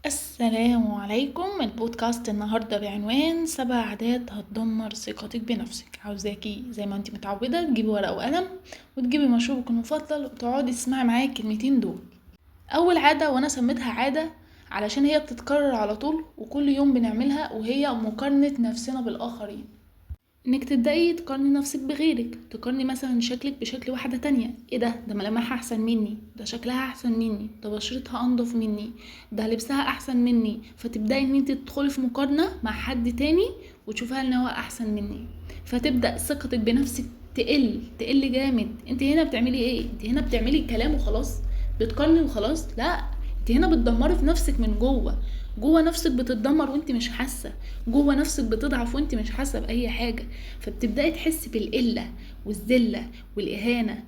السلام عليكم. البودكاست النهاردة بعنوان 7 عادات هتدمر ثقتك بنفسك. عاوزاكي زي ما انت متعودة تجيبي ورقة وقلم وتجيبي مشروبك المفضل وتقعدي تسمعي معايا الكلمتين دول. أول عادة، وأنا سميتها عادة علشان هي بتتكرر على طول وكل يوم بنعملها، وهي مقارنة نفسنا بالآخرين. انك تبدأي تقارني نفسك بغيرك، تقارني مثلا شكلك بشكل واحدة تانية. ايه ده، ده ملامحها احسن مني، ده شكلها احسن مني، ده بشرتها انضف مني، ده لبسها احسن مني. فتبدأي ان انت تدخلي في مقارنة مع حد تاني وتشوفها ان هو احسن مني، فتبدأ ثقتك بنفسك تقل جامد. انت هنا بتعملي ايه؟ انت هنا بتعملي كلام وخلاص، بتقارني وخلاص؟ لا، انت هنا بتدمري في نفسك من جوه. جوه نفسك بتتدمر وانت مش حاسه، جوه نفسك بتضعف وانت مش حاسه باي حاجه. فبتبداي تحسي بالقله والذله والاهانه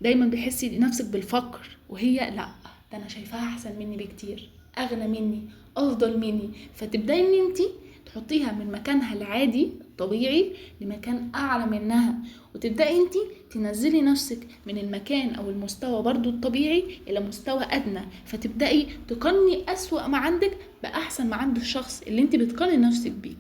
دايما بتحسي نفسك بالفقر، وهي لا، ده انا شايفاها احسن مني بكتير، اغنى مني، افضل مني. فتبداي ان انت تحطيها من مكانها العادي الطبيعي لمكان اعلى منها، وتبداي انت تنزلي نفسك من المكان او المستوى برضو الطبيعي الى مستوى ادنى. فتبداي تقارني اسوأ ما عندك باحسن ما عند الشخص اللي انت بتقارني نفسك بيه.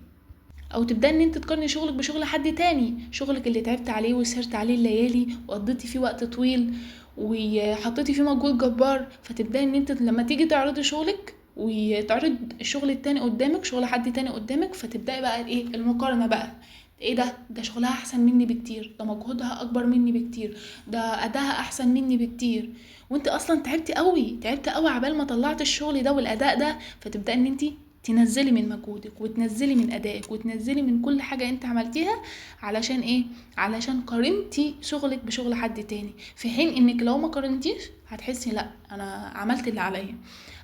او تبداي ان انت تقارني شغلك بشغل حد تاني، شغلك اللي تعبت عليه وسهرت عليه الليالي وقضيتي فيه وقت طويل وحطيتي فيه مجهود جبار. فتبداي ان انت لما تيجي تعرضي شغلك ويتعرض الشغل التاني قدامك، شغل حد تاني قدامك، فتبداي بقى ايه المقارنة بقى، ايه ده، ده شغلها احسن مني بكتير، ده مجهودها اكبر مني بكتير، ده ادائها احسن مني بكتير، وانت اصلا تعبتي قوي، تعبتي قوي عبال ما طلعت الشغل ده والاداء ده. فتبداي ان انت تنزلي من مجهودك وتنزلي من ادائك وتنزلي من كل حاجة انت عملتيها، علشان ايه؟ علشان قارنتي شغلك بشغل حد تاني. في حين انك لو ما قارنتيش هتحسي لا، انا عملت اللي عليا،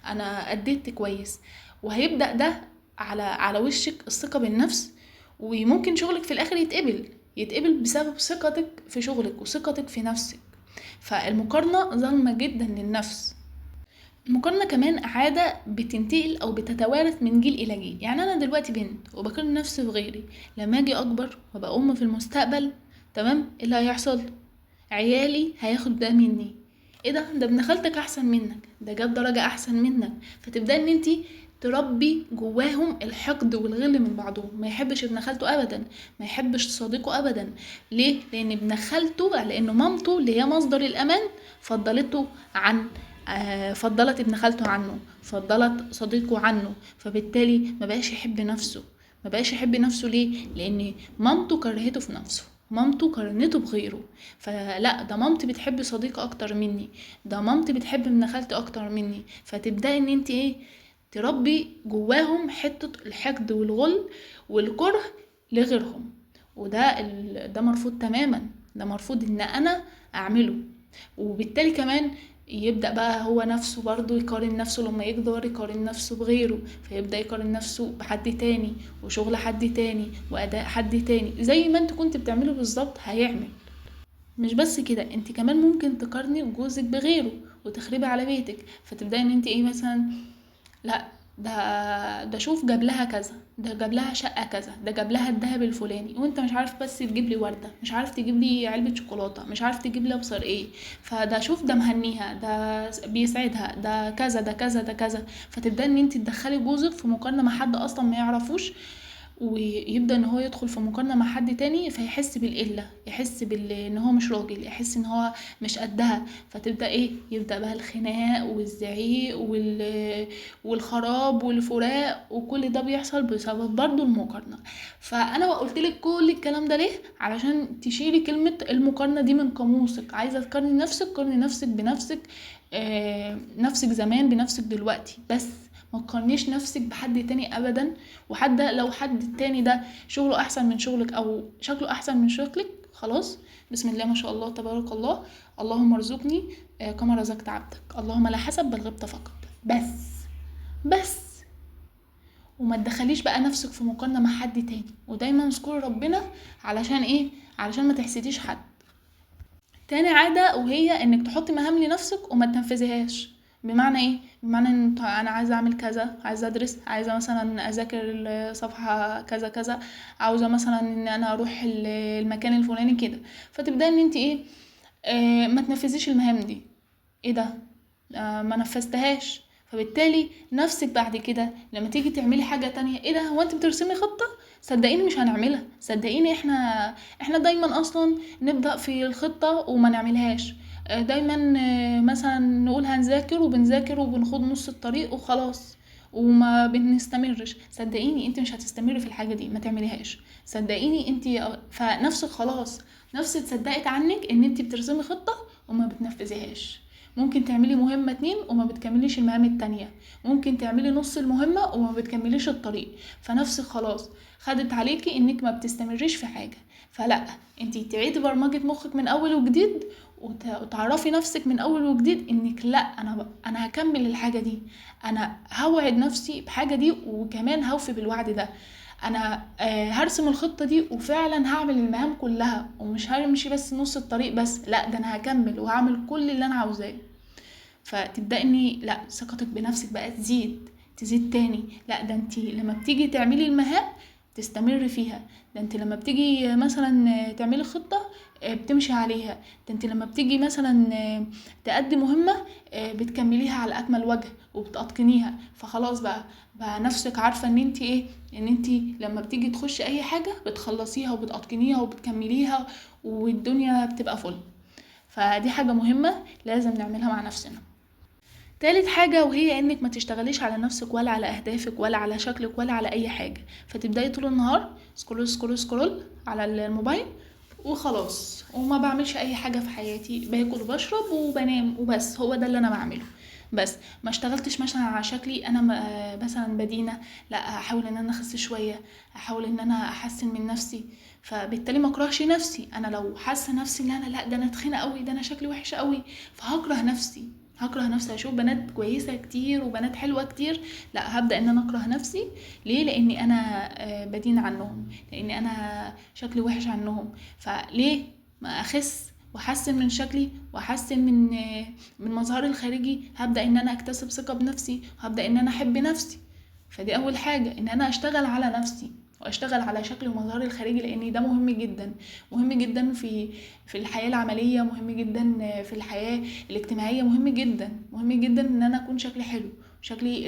انا اديت كويس، وهيبدأ ده على وشك الثقة بالنفس، وممكن شغلك في الاخر يتقبل بسبب ثقتك في شغلك وثقتك في نفسك. فالمقارنة ظالمة جدا للنفس. المقارنة كمان عادة بتنتقل أو بتتوارث من جيل إلى جيل. يعني أنا دلوقتي بنت وبقارن نفسي بغيري، لما أجي أكبر وأبقى أم في المستقبل، تمام، إيه اللي هيحصل؟ عيالي هياخد ده مني، إيه ده، ده ابن خالتك أحسن منك، ده جاب درجة أحسن منك. فتبدأ إن أنتي تربي جواهم الحقد والغل من بعضهم. ما يحبش ابن خالته أبدا، ما يحبش صديقه أبدا. ليه؟ لأن ابن خالته، لأنه مامته اللي هي مصدر الأمان فضلته عن، فضلت ابن خالته عنه، فضلت صديقه عنه، فبالتالي ما بقاش يحب نفسه. ما بقاش يحب نفسه ليه؟ لأن مامته كرهته في نفسه، مامته قارنته بغيره. فلا، ده مامتي بتحب صديقي اكتر مني، ده مامتي بتحب ابن خالتي اكتر مني. فتبداي ان انت ايه، تربي جواهم حتة الحقد والغل والكره لغيرهم، وده ده مرفوض تماما، ده مرفوض ان انا اعمله. وبالتالي كمان يبدأ بقى هو نفسه برضو يقارن نفسه لما يقدر يقارن نفسه بغيره، فيبدأ يقارن نفسه بحد تاني وشغل حد تاني وأداء حد تاني، زي ما انت كنت بتعمله بالظبط هيعمل. مش بس كده، انت كمان ممكن تقارني جوزك بغيره وتخربي على بيتك. فتبدأي ان انت ايه مثلا، لا ده شوف جاب لها كذا، ده جاب لها شقة كذا، ده جاب لها الذهب الفلاني، وانت مش عارف بس تجيب لي وردة، مش عارف تجيب لي علبة شوكولاتة، مش عارف تجيب لي ابصر ايه، فده شوف ده مهنيها، ده بيسعدها، ده كذا، ده كذا، ده كذا. فتبدأ ان انت تدخلي جوزك في مقارنة مع حد اصلا ما يعرفوش، ويبدأ ان هو يدخل في مقارنة مع حد تاني، فيحس بالقلة، يحس ان هو مش راجل، يحس ان هو مش قدها. فتبدأ ايه، يبدأ بقى الخناق والزعيق والخراب والفراق، وكل ده بيحصل بسبب برضو المقارنة. فانا قلت لك كل الكلام ده ليه؟ علشان تشيلي كلمة المقارنة دي من قاموسك. عايزة تقارني نفسك، قارني نفسك بنفسك، نفسك زمان بنفسك دلوقتي، بس ما تقارنيش نفسك بحد تاني ابدا. وحتى لو حد التاني ده شغله احسن من شغلك او شكله احسن من شكلك، خلاص، بسم الله ما شاء الله تبارك الله، اللهم ارزقني، كما رزقت عبدك، اللهم لا حسب بل غبطة فقط، بس. وما تدخليش بقى نفسك في مقارنة مع حد تاني، ودايما اذكري ربنا علشان ايه؟ علشان ما تحسديش حد. تاني عادة، وهي انك تحطي مهام لنفسك وما تنفذيهاش. بمعنى ايه؟ بمعنى ان انا عايزه اعمل كذا، عايزه ادرس، عايزه مثلا اذاكر الصفحه كذا كذا، عاوزه مثلا ان انا اروح المكان الفلاني كده. فتبداي ان انت ايه، ما تنفذيش المهام دي. ايه ده؟ ما نفذتهاش. فبالتالي نفسك بعد كده لما تيجي تعملي حاجة تانية، ايه ده هو انت بترسمي خطة؟ صدقيني مش هنعملها. صدقيني احنا دايما اصلا نبدأ في الخطة وما نعملهاش، دايما مثلا نقول هنذاكر وبنذاكر وبنخوض نص الطريق وخلاص وما بنستمرش. صدقيني انت مش هتستمري في الحاجة دي، ما تعمليهاش. صدقيني انت فنفسك خلاص، نفسك صدقت عنك ان انت بترسمي خطة وما بتنفذيهاش. ممكن تعملي مهمة 2 وما بتكمليش المهام التانية، ممكن تعملي نص المهمة وما بتكمليش الطريق. فنفسك خلاص خدت عليكي انك ما بتستمريش في حاجة. فلا، انت تعيدي برمجة مخك من اول وجديد، وتعرفي نفسك من اول وجديد انك لا، انا هكمل الحاجة دي، انا هوعد نفسي بحاجة دي وكمان هوفي بالوعد ده، انا هرسم الخطة دي وفعلا هعمل المهام كلها ومش همشي بس نص الطريق بس، لا ده انا هكمل وهعمل كل اللي انا عاوزاه. فتبدأ اني لا، ثقتك بنفسك بقى تزيد تاني. لا ده انتي لما بتيجي تعملي المهام تستمر فيها، ده انت لما بتيجي مثلا تعملي خطة بتمشي عليها، ده انت لما بتيجي مثلا تأدي مهمة بتكمليها على اكمل وجه وبتتقنيها. فخلاص بقى نفسك عارفة ان انت ايه، ان انت لما بتيجي تخشي اي حاجة بتخلصيها وبتتقنيها وبتكمليها والدنيا بتبقى فل. فدي حاجة مهمة لازم نعملها مع نفسنا. تالت حاجة وهي انك ما تشتغليش على نفسك ولا على اهدافك ولا على شكلك ولا على اي حاجة. فتبدأي طول النهار scroll scroll scroll على الموبايل وخلاص، وما بعملش اي حاجة في حياتي، باكل وبشرب وبنام وبس، هو ده اللي انا بعمله بس. ما اشتغلتش مثلا على شكلي، انا مثلا بدينة، لا هحاول ان انا اخس شوية، هحاول ان انا احسن من نفسي. فبالتالي ما اكرهش نفسي. انا لو حاسة نفسي ان انا لا ده انا تخينة قوي، ده انا شكلي وحش قوي، فهكره نفسي، هكره نفسي. هشوف بنات كويسة كتير وبنات حلوة كتير، لا هبدأ ان انا اكره نفسي. ليه؟ لاني انا بدين عنهم، لاني انا شكلي وحش عنهم. فليه ما اخس واحسن من شكلي واحسن من مظهري الخارجي؟ هبدأ ان انا اكتسب ثقة بنفسي، وهبدأ ان انا احب نفسي. فدي اول حاجة، ان انا اشتغل على نفسي واشتغل على شكلي ومظهري الخارجي، لان ده مهم جدا، مهم جدا في الحياة العملية، مهم جدا في الحياة الاجتماعية، مهم جدا، مهم جدا ان انا اكون شكلي حلو، شكلي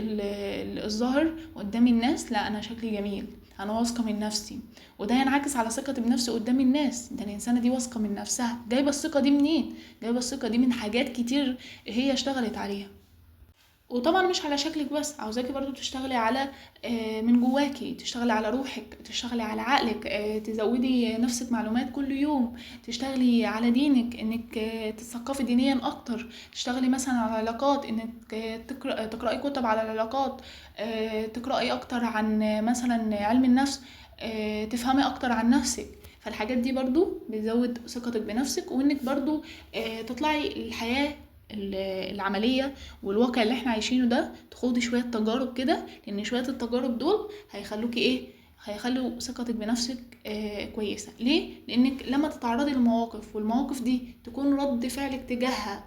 الظاهر قدام الناس، لا انا شكلي جميل، انا واثقة من نفسي، وده ينعكس على ثقتي بنفسي قدام الناس. ده الانسانة دي واثقة من نفسها. جايبة الثقة دي منين؟ جايبة الثقة دي من حاجات كتير هي اشتغلت عليها. وطبعا مش على شكلك بس، عاوزاكي برضو تشتغلي على من جواكي، تشتغلي على روحك، تشتغلي على عقلك، تزودي نفسك معلومات كل يوم، تشتغلي على دينك انك تتثقفي دينيا اكتر، تشتغلي مثلا على العلاقات، انك تقرأي كتب على العلاقات، تقرأي اكتر عن مثلا علم النفس، تفهمي اكتر عن نفسك. فالحاجات دي برضو بتزود ثقتك بنفسك، وانك برضو تطلعي الحياة العملية والواقع اللي احنا عايشينه ده، تخوضي شوية تجارب كده، لان شوية التجارب دول هيخلوكي ايه، هيخلوا ثقتك بنفسك كويسة. ليه؟ لانك لما تتعرضي لمواقف والمواقف دي تكون رد فعلك تجاهها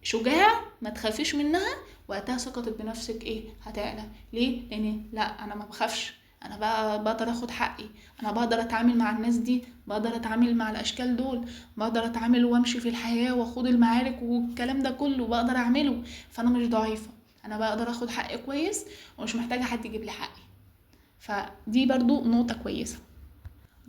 شجاع، ما تخافيش منها، وقتها ثقتك بنفسك ايه، هتعلى. ليه؟ لان لا انا ما بخافش، انا بقى بقدر اخد حقي، انا بقدر اتعامل مع الناس دي، بقدر اتعامل مع الاشكال دول، بقدر اتعامل وامشي في الحياة واخوض المعارك والكلام ده كله بقدر اعمله. فانا مش ضعيفة، انا بقدر اخد حقي كويس ومش محتاجة حد يجيب لي حقي. فدي برضو نقطة كويسة.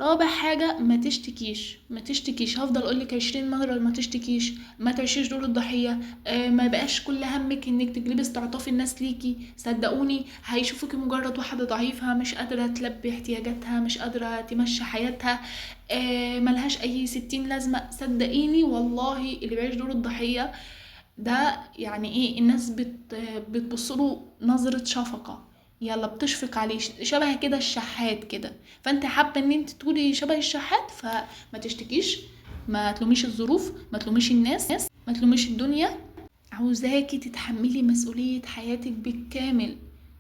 رابع حاجة، ما تشتكيش، ما تشتكيش. هفضل اقولك 20 مرة ما تشتكيش، ما تعيشيش دور الضحية، ما بقاش كل همك انك تجلبي استعطاف الناس ليكي. صدقوني هيشوفوكي مجرد واحدة ضعيفة مش قادرة تلبي احتياجاتها، مش قادرة تمشي حياتها، ملهاش اي 60 لازمة. صدقيني والله اللي بيعيش دور الضحية ده يعني ايه، الناس بتبصله نظرة شفقة، يلا بتشفق عليه، شبه كده الشحات كده. فانت حابة ان انت تقولي شبه الشحات، فما تشتكيش، ما تلوميش الظروف، ما تلوميش الناس، ما تلوميش الدنيا. عاوزاكي تتحملي مسؤولية حياتك بالكامل،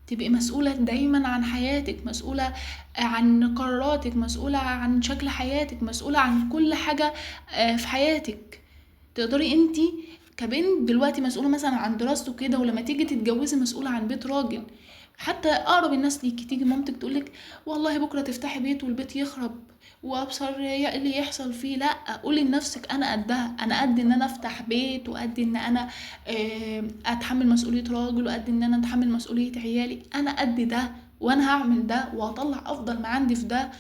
تبقي مسؤولة دايما عن حياتك، مسؤولة عن قراراتك، مسؤولة عن شكل حياتك، مسؤولة عن كل حاجة في حياتك. تقدري انتي كبنت دلوقتي مسؤولة مثلا عن دراسته كده، ولما تيجي تتجوزي مسؤولة عن بيت راجل. حتى اقرب الناس ليكي تيجي مامتك تقولك والله بكره تفتحي بيت والبيت يخرب وابصر يا اللي يحصل فيه، لا قولي لنفسك انا قدها، انا قد ان انا افتح بيت، وقد ان انا اتحمل مسؤولية راجل، وقد ان انا اتحمل مسؤولية عيالي، انا قد ده وانا هعمل ده وهطلع افضل ما عندي في ده.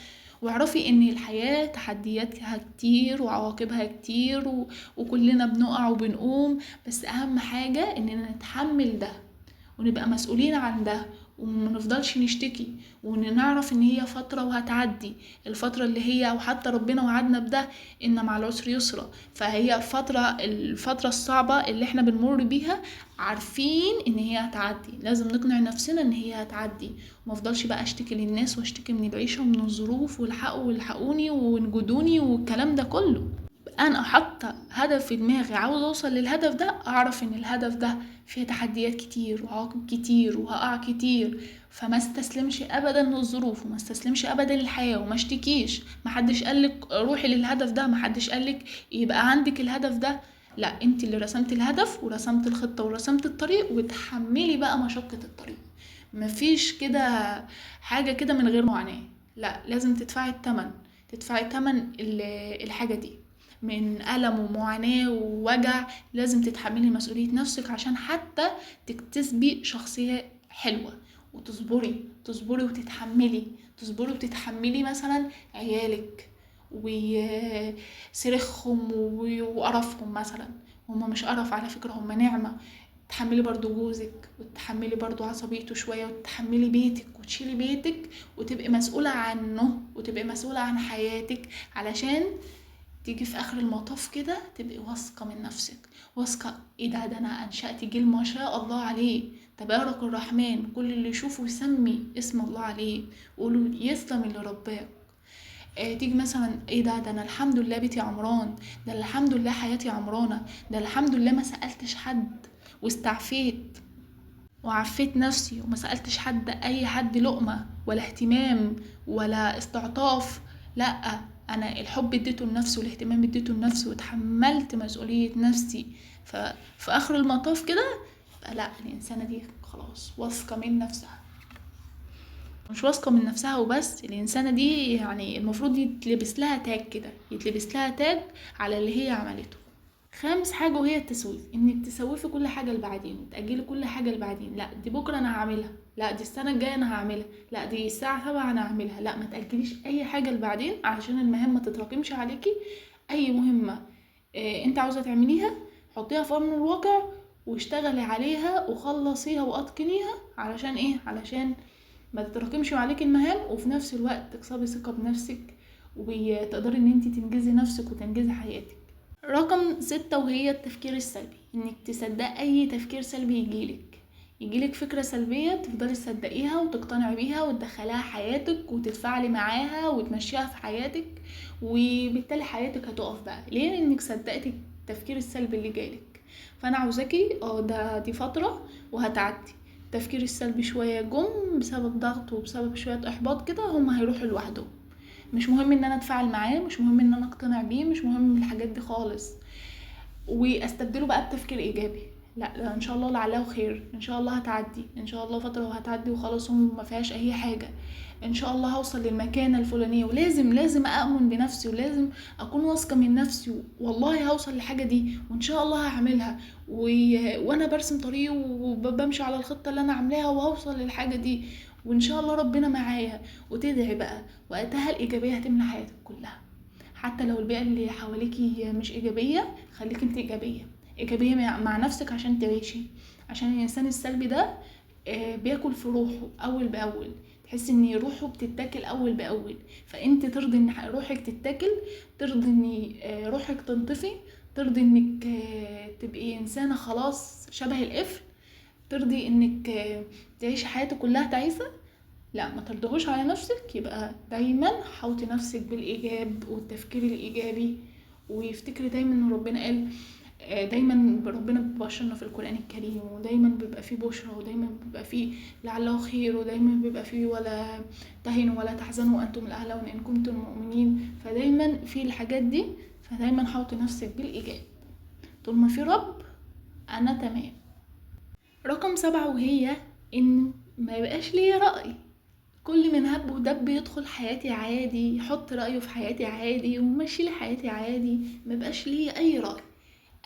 واعرفي ان الحياة تحدياتها كتير وعواقبها كتير وكلنا بنقع وبنقوم، بس اهم حاجة اننا نتحمل ده ونبقى مسؤولين عن ده، وما نفضلش نشتكي، ونعرف ان هي فترة وهتعدي، الفترة اللي هي او حتى ربنا وعدنا بده ان مع العسر يسرا، فهي الفترة الصعبة اللي احنا بنمر بيها عارفين ان هي هتعدي، لازم نقنع نفسنا ان هي هتعدي، وما افضلش بقى اشتكي للناس واشتكي من العيشة ومن الظروف والحقوا والحقوني وانجدوني والكلام ده كله. انا حاطه هدف في دماغي عاوز اوصل للهدف ده، اعرف ان الهدف ده فيه تحديات كتير وعواقب كتير وهقع كتير، فما استسلمش ابدا للظروف وما استسلمش ابدا للحياة وما اشتكيش. محدش قالك روحي للهدف ده، محدش قالك يبقى عندك الهدف ده، لا انت اللي رسمت الهدف ورسمت الخطة ورسمت الطريق، وتحملي بقى مشقة الطريق. مفيش كده حاجة كده من غير معاناة، لا لازم تدفعي الثمن، تدفعي ثمن الحاجة دي من ألم ومعاناة ووجع، لازم تتحملي مسؤولية نفسك عشان حتى تكتسبي شخصية حلوة، وتصبري، تصبري وتتحملي، تصبري وتتحملي مثلا عيالك وصريخهم وقرفهم مثلا، هما مش قرف على فكرة، هما نعمة. تحملي برضو جوزك وتحملي برضو عصبيته شوية، وتحملي بيتك وتشيلي بيتك وتبقي مسؤولة عنه وتبقي مسؤولة عن حياتك، علشان تيجي في اخر المطاف كده تبقي واثقة من نفسك، واثقة ايه ده، ده انا انشأت جيل ما شاء الله عليه تبارك الرحمن، كل اللي يشوفه يسمي اسم الله عليه ويقولوا يسلم اللي رباك. تيجي مثلا ايه ده، ده انا الحمد لله بيتي عمران، ده الحمد لله حياتي عمرانه، ده الحمد لله ما سألتش حد واستعفيت وعفيت نفسي وما سألتش حد اي حد لقمة ولا اهتمام ولا استعطاف، لا انا الحب اديته لنفسي والاهتمام اديته لنفسي وتحملت مسؤولية نفسي. ففي اخر المطاف كده لا الانسانة دي خلاص واثقة من نفسها، مش واثقة من نفسها وبس، الانسانة دي يعني المفروض يتلبس لها تاج كده، يتلبس لها تاج على اللي هي عملته. خامس حاجة وهي التسويف، انك تسوفي كل حاجة لبعدين وتأجلي كل حاجة لبعدين، لا دي بكرة انا هعملها، لا دي السنة الجاية انا هعملها، لا دي الساعة 7 انا هعملها، لا ما تأجليش اي حاجة لبعدين عشان المهمة تتراكمش عليكي. اي مهمة انت عاوزة تعمليها حطيها في امر الواقع واشتغلي عليها وخلصيها واتقنيها، علشان ايه؟ علشان ما تتراكمش عليكي المهام، وفي نفس الوقت تكسبي ثقة بنفسك وتقدري ان انت تنجزي نفسك وتنجزي حياتك. رقم 6 وهي التفكير السلبي، انك تصدق اي تفكير سلبي يجيلك فكرة سلبية تفضلي تصدقيها وتقتنعي بيها وتدخليها حياتك وتتفاعلي معاها وتمشيها في حياتك، وبالتالي حياتك هتقف بقى. ليه؟ لانك صدقتي التفكير السلبي اللي جالك. فانا عاوزاكي ده دي فترة وهتعدي، التفكير السلبي شوية جم بسبب ضغط وبسبب شوية احباط كده، هما هيروحوا لوحدهم. مش مهم ان انا اتفاعل معاه، مش مهم ان انا اقتنع بيه، مش مهم الحاجات دي خالص، واستبدله بقى بتفكير ايجابي. لا لا ان شاء الله لعله خير، ان شاء الله هتعدي، ان شاء الله فترة وهتعدي وخلاص وما فيهاش اي حاجة، ان شاء الله هوصل للمكانه الفلانية، ولازم لازم اؤمن بنفسي ولازم اكون واثقة من نفسي، والله هوصل للحاجة دي وان شاء الله هعملها، وانا برسم طريقي وبمشي على الخطة اللي انا عاملاها وهوصل للحاجة دي وان شاء الله ربنا معايا. وتدعي بقى وقتها، الايجابية هتملى حياتك كلها، حتى لو البيئة اللي حواليكي مش ايجابية خليكي انت ايجابية، ايجابية مع نفسك عشان تعيشي. عشان الانسان السلبي ده بياكل في روحه اول باول، تحس ان روحه بتتاكل اول باول، فانت ترضي ان روحك تتاكل، ترضي ان روحك تنطفي، ترضي انك تبقي انسانه خلاص شبه القفل، ترضي انك تعيشي حياتك كلها تعيسه؟ لا، ما ترضيهوش على نفسك. يبقى دايما حوطي نفسك بالايجاب والتفكير الايجابي، ويفتكري دايما ان ربنا قال، دايما ربنا بيبشرنا في القرآن الكريم، ودايما بيبقى فيه بشرى، ودايما بيبقى فيه لعله خير، ودايما بيبقى فيه ولا تهنوا ولا تحزنوا وانتم الاعلون ان كنتم مؤمنين. فدايما في الحاجات دي، فدايما حوطي نفسك بالايجاب، طول ما في رب انا تمام. رقم 7 وهي ان ما يبقاش ليا رأي، كل من هب ودب يدخل حياتي عادي، يحط رأيه في حياتي عادي، ومشي لي حياتي عادي، ما يبقاش ليا اي رأي،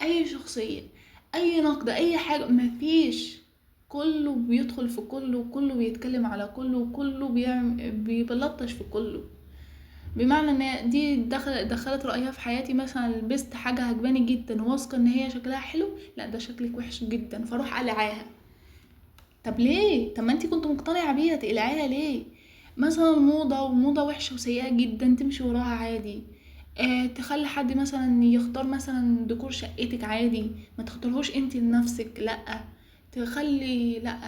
اي شخصية، اي نقد، اي حاجة، مفيش. كله بيدخل في كله، وكله بيتكلم على كله، وكله بيبلطش في كله. بمعنى ان دي دخلت رأيها في حياتي، مثلا لبست حاجة عجباني جدا واثقة ان هي شكلها حلو، لا ده شكلك وحش جدا، فاروح قلعاها. طب ليه؟ طب ما انتي كنت مقتنعة بيها، تقلعيها ليه؟ مثلا موضة، وموضة وحشة وسيئة جدا تمشي وراها عادي. تخلي حد مثلا يختار مثلا ديكور شقتك عادي، ما تختارهوش انتي لنفسك، لا تخلي، لا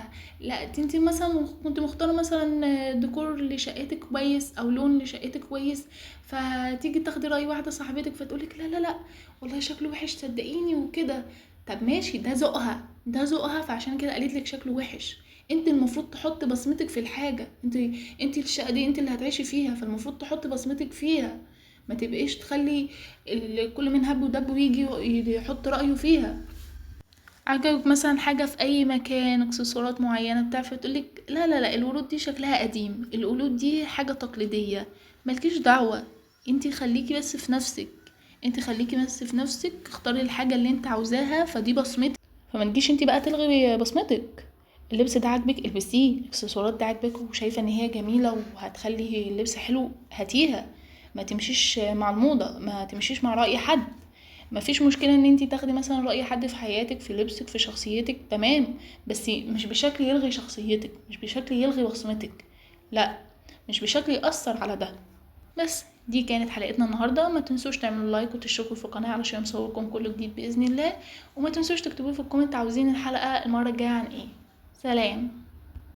لا انتي مثلا كنت مختاره مثلا ديكور لشقتك كويس او لون لشقتك كويس، فتيجي تاخدي راي واحدة صاحبتك فتقولك لا لا لا والله شكله وحش صدقيني وكده. طب ماشي، ده ذوقها، ده ذوقها، فعشان كده قالت لك شكله وحش. انت المفروض تحط بصمتك في الحاجة، انت الشقة دي انت اللي هتعيشي فيها، فالمفروض تحط بصمتك فيها، ما تبقيش تخلي كل من هب ودب ويجي يحط رايه فيها. عجبك مثلا حاجة في اي مكان، اكسسوارات معينة بتاع، فتقولك لا لا لا الورود دي شكلها قديم، الورود دي حاجة تقليدية، مالكيش دعوه، انت خليكي بس في نفسك، انت خليكي بس في نفسك، اختاري الحاجة اللي انت عاوزاها، فدي بصمتك، فما تجيش انت بقى تلغي بصمتك. اللبس ده عاجبك البسيه، الاكسسوارات ده عاجبك وشايفه ان هي جميلة وهتخلي اللبس حلو هاتيها، ما تمشيش مع الموضة، ما تمشيش مع راي حد. ما فيش مشكلة ان انتي تاخدي مثلا راي حد في حياتك، في لبسك، في شخصيتك، تمام، بس مش بشكل يلغي شخصيتك، مش بشكل يلغي بصمتك، لا مش بشكل يأثر على ده. بس دي كانت حلقتنا النهارده، ما تنسوش تعملوا like وتشتركوا في القناة علشان يوصلكم كل جديد باذن الله، وما تنسوش تكتبوا في ال comment عاوزين الحلقة المرة الجاية عن ايه. سلام.